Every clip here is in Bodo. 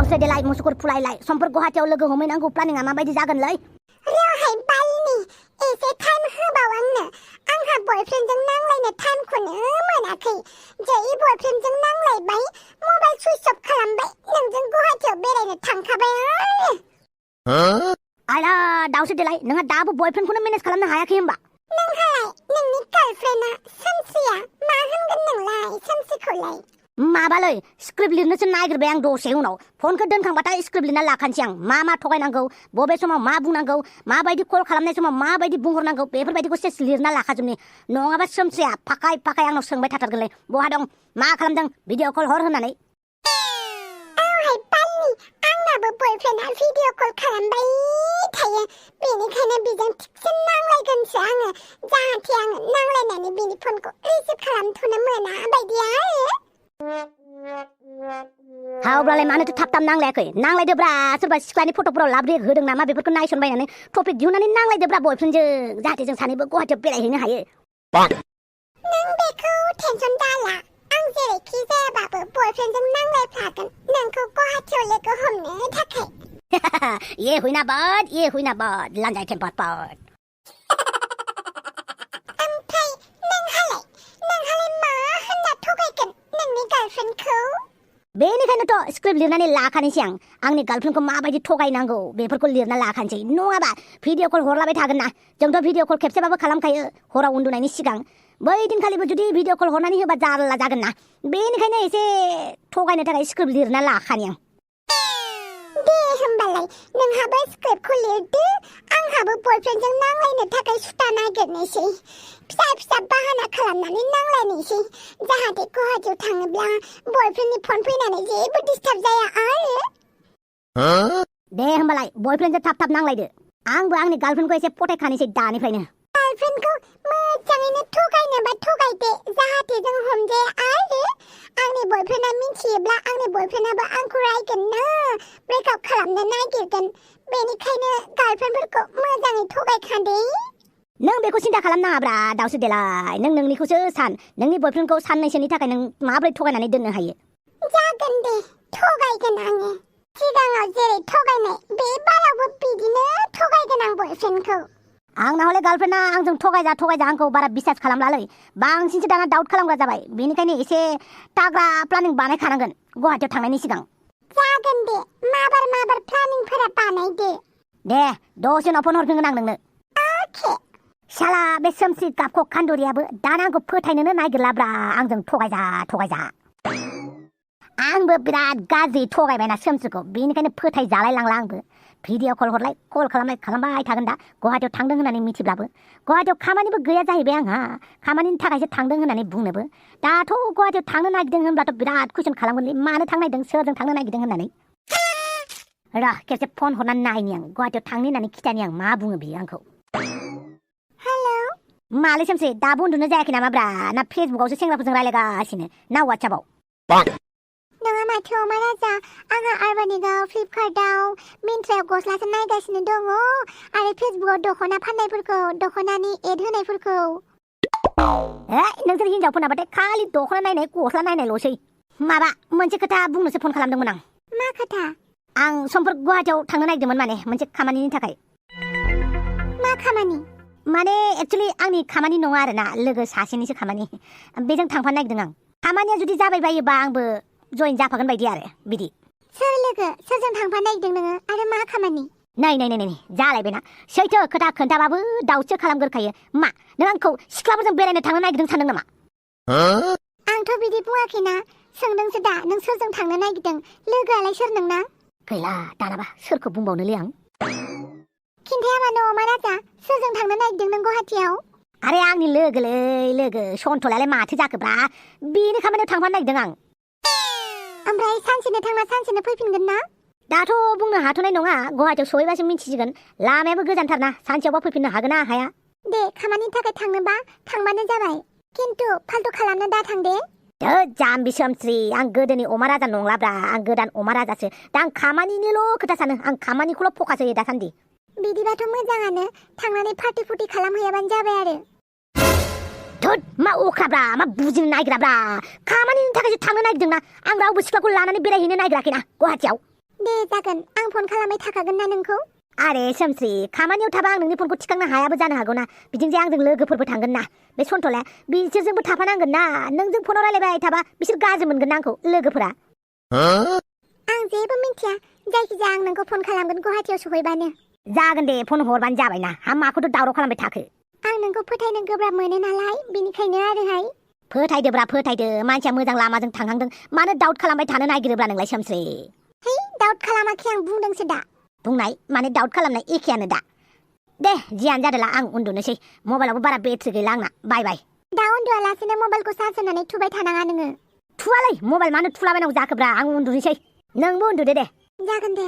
दाउस्रि देलाय मुसुगुर फुलायलाय समफोर गुवाहाटियाव लोगो हमहैनांगौ प्लानिंआ माबायदि जागोनलै रेवहाय बालनि एसे टाइम होबाव आंनो आंहा बयफ्रेन्डजों नांलायनो टाइमखौनो मोनाखै जै बयफ्रेन्डजों नांलायबाय मबाइल सुइच अफ खालामबाय नोंजों गुवाहाटियाव बेरायनो थांखाबाय आयला दाउस्रि देलाय नोंहा दाबो बयफ्रेन्डखौनो मेनेज खालामनो हायाखै होमबा नोंहालाय नोंनि गार्लफ्रेन्डआ सोमसिया मा होनगोन नोंलाय सोमसिखौलाय माबालै स्क्रिप्ट लिरनोसो नागिरबाय आं दसे उनाव फनखौ दोनखांबाथाय स्क्रिप्ट लिरना लाखानोसै आं मा थगायनांगौ बबे समाव मा बुंनांगौ माबायदि कल खालामनाय समाव माबायदि बुंहरनांगौ बेफोरबायदिखौ सेस लिरना लाखाजोबनि नङाबा सोमसिया फाखाय आंनाव सोंबाय थाथारगोनलै बहा दं मा खालामदों भिडिअ कल हर होननानै औहाय बालनि आंनाबो बयफ्रेन्डआ भिडिअ कल खालामबाय थायो बेनिखायनो बेजों थिगसे नांलायगोनसो आङो जाहाथे आङो नांलायनानै बेनि फनखौ रिसिभ खालामथ'नो मोना बायदि आरो हावब्लालाय मानोथो थाब नांलायाखै नांलायदोब्रा सोरबा सिख्लानि फट'फोराव लाब रेग होदों नामा बेफोरखौ नायसनबायनानै टपिक दिहुननानै नांलायदोब्रा बयफ्रेन्डजों जाहाथे जों सानैबो गुवाहाटियाव बेरायहैनो हायो नों बेखौ टेनसन दाला आं जेरैखि जायाबाबो बयफ्रेन्डजों नांलायफ्लागोन नोंखौ गुवाहाटियाव लोगो हमनो थाखाय ये हुई ना बात लांजाय टेम्पार पार्ट ओमफ्राय नोंहालाय मा होनना थगायगोन नोंनि गार्लफ्रेन्डखौ बेनिखायनोथ' स्क्रिप्ट लिरनानै लाखानोसै आंनि गार्लफ्रेन्डखौ माबायदि थगायनांगौ बेफोरखौ लिरना लाखानोसै नङाबा भिडिअ कल हरलाबाय थागोन ना जोंथ' भिडिअ कल खेबसेबाबो खालामखायो हराव उन्दुनायनि सिगां बै दिनखालिबो जुदि भिडिअ कल हरनानै होबा जारला जागोन ना बेनिखायनो एसे थगायनो थाखाय स्क्रिप्ट लिरना लाखानि आं दे होमबालाय नोंहाबो स्क्रिप्टखौ लिरदो आंहाबो बयफ्रेन्डजों नांलायनो थाखाय सुटा नागिरनोसै फिसा बाहाना खालामनानै नांलायनोसै जाहाथे गुवाहाटियाव थाङोब्ला बयफ्रेन्डनि फन फैनानै जेबो डिस्टार्ब जाया आरो दे होमबालाय बयफ्रेन्डजों थाब नांलायदो आंबो आंनि गार्लफ्रेन्डखौ एसे फटायखानोसै दानिफ्रायनो गार्लफ्रेन्डखौ मोजाङैनो थगायनोबा थगायदे जाहाथे जों हमजाया आरो आंनि बयफ्रेन्डआ मिथियोब्ला आंनि बयफ्रेन्डआबो आंखौ रायगोन ना ब्रेकआप खालामनो नागिरगोन बेनिखायनो गार्लफ्रेन्डफोरखौ मोजाङै थगायखादे नों बेखौ सिन्था खालामनाङाब्रा दाउस्रि देलाय नों नोंनिखौसो सान नोंनि बयफ्रेन्डखौ साननैसोनि थाखाय नों माबोरै थगायनानै दोननो हायो जागोन दे थगायगोन आङो सिगाङाव जेरै थगायनाय बे बारावबो बिदिनो थगायगोन आं बयफ्रेन्डखौ आंना हले गार्लफ्रेन्डआ आंजों थगायजा आंखौ बारा बिसास खालामलालै बांसिनसो दाना डाउट खालामग्रा जाबाय बेनिखायनो एसे ताग्रा प्लानिं बानायखानांगोन गुवाहाटियाव थांनायनि सिगां जागोन दे माबार प्लानिंफोरा बानायदे दे दसे उनाव फन हरफिनगोन आं नोंनो अके शाला बे सोमसि गाबखौ खान्दुरियाबो दाना आंखौ फोथायनोनो नागिरलाब्रा आंजों थगायजा आंबो बिराद गाज्रि थगायबायना सोमसिखौ बेनिखायनो फोथायजालाय लांला आंबो भिडिअ कल हरलाय कल खालामबाय थागोन दा गुवाहाटियाव थांदों होननानै मिथिब्लाबो गुवाहाटियाव खामानिबो गैया जाहैबाय आंहा खामानिनि थाखायसो थांदों होननानै बुंनोबो दाथ' गुवाहाटियाव थांनो नागिरदों होनब्लाथ' बिराद कुइसन खालामगोनलै मानो थांनो नागिरदों सोरजों थांनो नागिरदों होननानै र' खेबसे फन हरनानै नायनि आं गुवाहाटियाव थांनो होननानै खिथानि आं मा बुङो बियो आंखौ हेलौ मालै सोमसि दाबो उन्दुनो जायाखै नामाब्रा ना फेसबुकआवसो सेंग्राफोरजों रायलायगासिनो ना वाट्सएपआव नङा माथो अमा राजा आंहा आर्बानिकआव फ्लिपकार्टआव मिन्ट्रायाव गस्लासो नायगासिनो दङ आरो फेसबुकआव दख'ना फाननायफोरखौ दख'नानि एड होनायफोरखौ नोंसोर हिनजावफोरनाबाथाय खालि दख'ना नायनाय गस्ला नायनायल'सै माबा मोनसे खोथा बुंनोसो फन खालामदोंमोन आं मा खोथा आं समफोर गुवाहाटियाव थांनो नागिरदोंमोन माने मोनसे खामानिनि थाखाय मा खामानि माने एक्चुअलि आंनि खामानि नङा आरोना लोगो सासेनिसो खामानि बेजों थांफानो नागिरदों आं खामानिया जुदि जाबाय बायोबा आंबो जइन जाफागोन बायदि आरो बिदि सोर लोगो सोरजों थांफानो नागिरदों नोङो आरो मा खामानि नै जालायबायना सैथो खोथा खोन्थाबाबो दाउटसो खालामगोरखायो मा नों आंखौ सिख्लाफोरजों बेरायनो थांनो नागिरदों सानदों नामा आंथ' बिदि बुङाखैना सोंदोंसो दा नों सोरजों थांनो नागिरदों लोगोआलाय सोर नोंना गैला दानाबा सोरखौ बुंबावनोलै आं खिन्थाया मानो अमा राजा सोरजों थांनो नागिरदों नों गुवाहाटियाव आरे आंनि लोगो सन्थलायालाय माथो जाखोब्रा बेनि खामानियाव थांफानो नागिरदों आं ओमफ्राय सानसेनो थांना सानसेनो फैफिनगोन ना दाथ' बुंनो हाथ'नाय नङा गुवाहाटियाव सहैबासो मिन्थिसिगोन लामायाबो गोजानथारना सानसेयावबा फैफिननो हागोन ना हाया दे खामानिनि थाखाय थांनोबा थांबानो जाबाय खिन्थु फाल्तु खालामनो दा थां दे जाम्बि सोमस्रि आं गोदोनि अमा राजा नंलाब्रा आं गोदान अमा राजासो दा आं खामानिनिल' खोथा सानो आं खामानिखौल' फकास होयो दासान्दि बिदिबाथ' मोजाङानो थांनानै पार्टि फुर्टि खालामहैयाबानो जाबाय आरो धुत मा अख्राब्रा मा बुजिनो नागिराब्रा खामानिनि थाखायसो थांनो नागिरदोंना आं रावबो सिख्लाखौ लानानै बेरायहैनो नागिराखैना गुवाहाटियाव दे जागोन आं फन खालामबाय थाखागोन ना नोंखौ आरे सोमस्रि खामानियाव थाबा आं नोंनि फनखौ थिखांनो हायाबो जानो हागौ ना बिदिनो जे आंजों लोगोफोरबो थांगोन ना बे सन्थलाया बिसोरजोंबो थाफानांगोन ना नोंजों फनाव रायलायबाय थाबा बिसोर गाज्रि मोनगोन ना आंखौ लोगोफोरा आं जेबो मिन्थिया जायखिजाया आं नोंखौ फन खालामगोन गुवाहाटीयाव सहैबानो जागोन दे फन हरबानो जाबाय ना आं माखौथ' दावराव खालामबाय थाखो आं नोंखौ फोथायनो गोब्राब मोनो नालाय बिनिखायनो आरोहाय फोथायदोब्रा फोथायदो मानसिया मोजां लामाजों थांहांदों मानो डाउट खालामबाय थानो नागिरोब्रा नोंलाय सोमस्रि है डाउट खालामाखै आं बुंदोंसो दा बुंनाय माने डाउट खालामनाय एखेयानो दा दे जियानो जादोला आं उन्दुनोसै मबाइलावबो बारा बेटारि गैला आंना बाय बाय दा उन्दुआलासिनो मबाइलखौ चार्ज होनानै थुबाय थानाङा नोङो थुवालै मबाइल मानो थुलाबायनांगौ जाखोब्रा आं उन्दुनोसै नोंबो उन्दुदो दे जागोन दे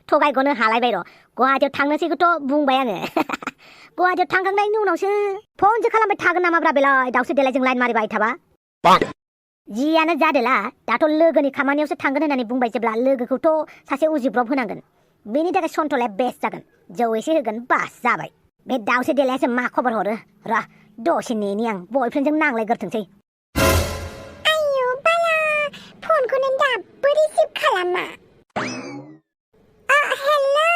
थगायग'नो हालायबाय र' गुवाहाटीयाव थांनोसैखौथ' बुंबाय आङो गुवाहाटीयाव थांखांनायनि उनावसो फनसो खालामबाय थागोन नामाब्रा बेलाय दावसो देलायजों लाइन मारिबाय थाबा जियानो जादोला दाथ' लोगोनि खामानियावसो थांगोन होननानै बुंबाय जेब्ला लोगोखौथ' सासे उजिब्रब होनांगोन बेनि थाखाय सन्थलाया बेस्ट जागोन जौ एसे होगोन बास जाबाय बे दावसो देलायासो मा खबर हरो र' दसे नेनि आं बयफ्रेन्डजों नांलायगोरथोंसै आयौ बाला फनखौनो दाबो रिसिभ खालामा हेलौ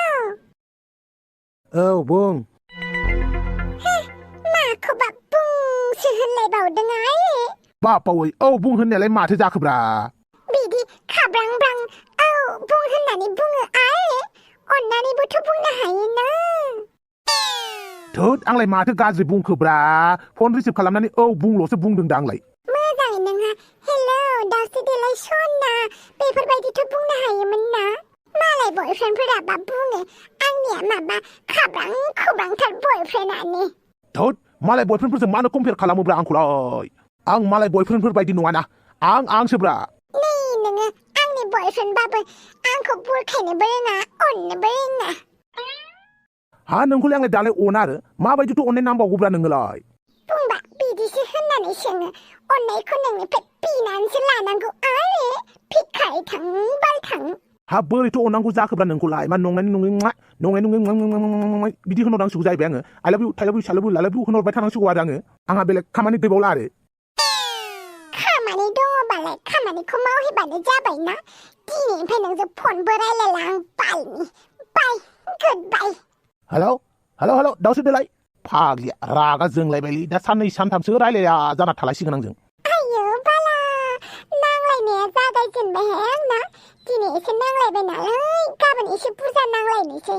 औ बुं माखौबा बुंसो होनलायबावदों आरो बापावै औ बुं होननायालाय माथो जाखोब्रा बिदि खाब्रां-ब्रां औ बुं होननानै बुङो आरो अन्नानैबोथ' बुंनो हायोना थोद आंलाय माथो गाज्रि बुंखोब्रा फन रिसिभ खालामनानै औ बुंल'सो बुंदों दा आंलाय मोजाङै नोंहा हेलौ दावसो देलाय सना बेफोरबायदिथ' बुंनो हायोमोन ना मालाय बयफ्रेन्डफोराबा बुङो आंनिया माबा खाब्रां खुब्रांथार बयफ्रेन्डआनो थोद मालाय बयफ्रेन्डफोरजों मानो कम्पेयार खालामोब्रा आंखौलाय आं मालाय बयफ्रेन्डफोर बायदि नङाना आंसोब्रा नै नोङो आंनि बयफ्रेन्डबाबो आंखौ बुरखायनोबो रोङा अननोबो रोङा हा नोंखौलाय आंलाय दालाय अना आरो माबायदिथ' अननाय नांबावगौब्रा नोङोलाय बुंबा बिदिसो होननानै सोङो अननायखौ नोंनिफ्राय बिनानैसो लानांगौ आरो भिखारि थां बाल थां हा बोरैथ' अननांगौ जाखोब्रा नोंखौलाय मा नंनायनि नङै बिदि होनहरनांसिगौ जाहैबाय आङो आइ लाभ इउ थाइ लाभ इउ साइ लाभ इउ ला लाभ इउ होनहरबाय थानांसिगौ आरो आंहा बेलेग खामानि गैबावला आरो खामानि दङबालाय खामानिखौ मावहैबानो जाबायना दिनैनिफ्राय नोंजों फनबो रायलायला आं बालनि बाय गुड बाय हेलौ दावसो देलाय फाग्लिया रागा जोंलायबायलै दा साननै सानथामसो रायलाया जाना थालायसिगोन आंजों आयौ बाला नांलायनाया जागायजेनबायहाय आंना दिनै एसे नांलायबाय नालाय गाबोन एसे बुरजा नांलायनोसै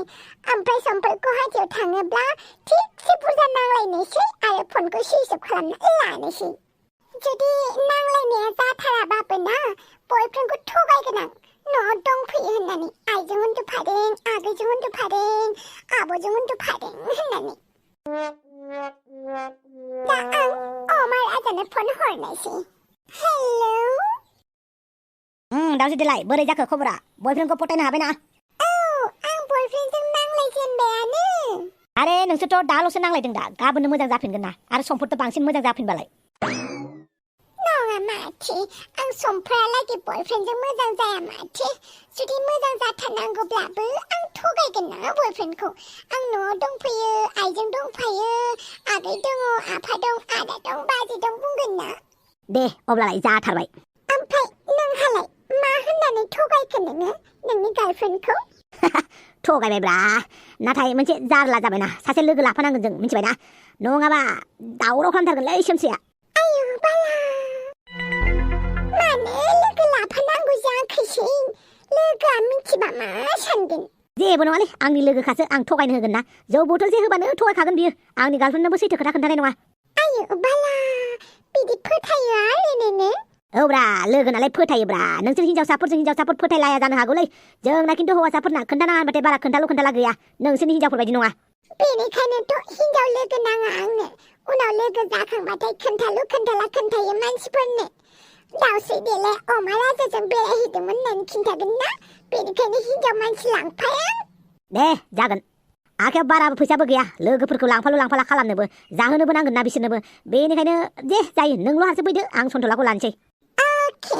ओमफ्राय समफोर गुवाहाटीयाव थाङोब्ला थिगसे बुरजा नांलायनोसै आरो फनखौ सुइच अफ खालामना लानोसै जुदि नांलायनाया जाथाराबाबो ना बयफ्रेन्डखौ थगायगोन आं न'आव दंफैयो होननानै आइजों उन्दुफादों आगैजों उन्दुफादों आब'जों उन्दुफादों होननानै दा आं अमा राजानो फन हरनायसै हेलौ दावसो देलाय बोरै जाखो खबरा बयफ्रेन्डखौ पटायनो हाबाय ना औ आं बयफ्रेन्डजों नांलायजेनबायानो आरे नोंसोरथ' दाल'सो नांलायदों दा गाबोननो मोजां जाफिनगोन ना आरो समफोरथ' बांसिन मोजां जाफिनबालाय नङा माथो आं समफोरालागै बयफ्रेन्डजों मोजां जाया माथो जुदि मोजां जाथारनांगौब्लाबो आं थगायगोन ना बयफ्रेन्डखौ आं न'आव दंफैयो आइजों दंफायो आगै दङ आफा दं आदा दं बाजै दं बुंगोन ना दे अब्लालाय जाथारबाय ओमफ्राय नोंहालाय मा होननानै थगायखो नोङो नोंनि गार्लफ्रेन्डखौ थगायबायब्रा नाथाय मोनसे जारला जाबायना सासे लोगो लाफानांगोन जों मिथिबायना नङाबा दावराव खालामथारगोनलै सोमसिया आयौ बाला मानो लोगो लाफानांगौ जाखोसै लोगोआ मिथिबा मा सानगोन जेबो नङालै आंनि लोगोखासो आं थगायनो होगोन ना जौ बथलसे होबानो थगायखागोन बियो आंनि गार्लफ्रेन्डनोबो सैथो खोथा खोन्थानाय नङा आयौ बाला बिदि फोथायो आरो नोङो औब्रा लोगो नालाय फोथायोब्रा नोंसोर हिन्जावसाफोर फोथायलाया जानो हागौलै जोंना खिन्थु हौवासाफोरना खोन्थानाङा होनबाथाय बारा खोन्थाला गैया नोंसोरनि हिन्जावफोर बायदि नङा बेनिखायनोथ' हिन्जाव लोगो नाङा आंनो उनाव लोगो जाखांबाथाय खोन्थायो मानसिफोरनो दावसै देलाय अमा राजाजों बेरायहैदोंमोन होननानै खिन्थागोन ना बेनिखायनो हिन्जाव मानसि लांफाया दे जागोन आखायाव बाराबो फैसाबो गैया लोगोफोरखौ लांफाला खालामनोबो जाहोनोबो नांगोन ना बिसोरनोबो बेनिखायनो दे जायो नोंल' हारसिं फैदो आं सन्थलाखौ लानोसै अके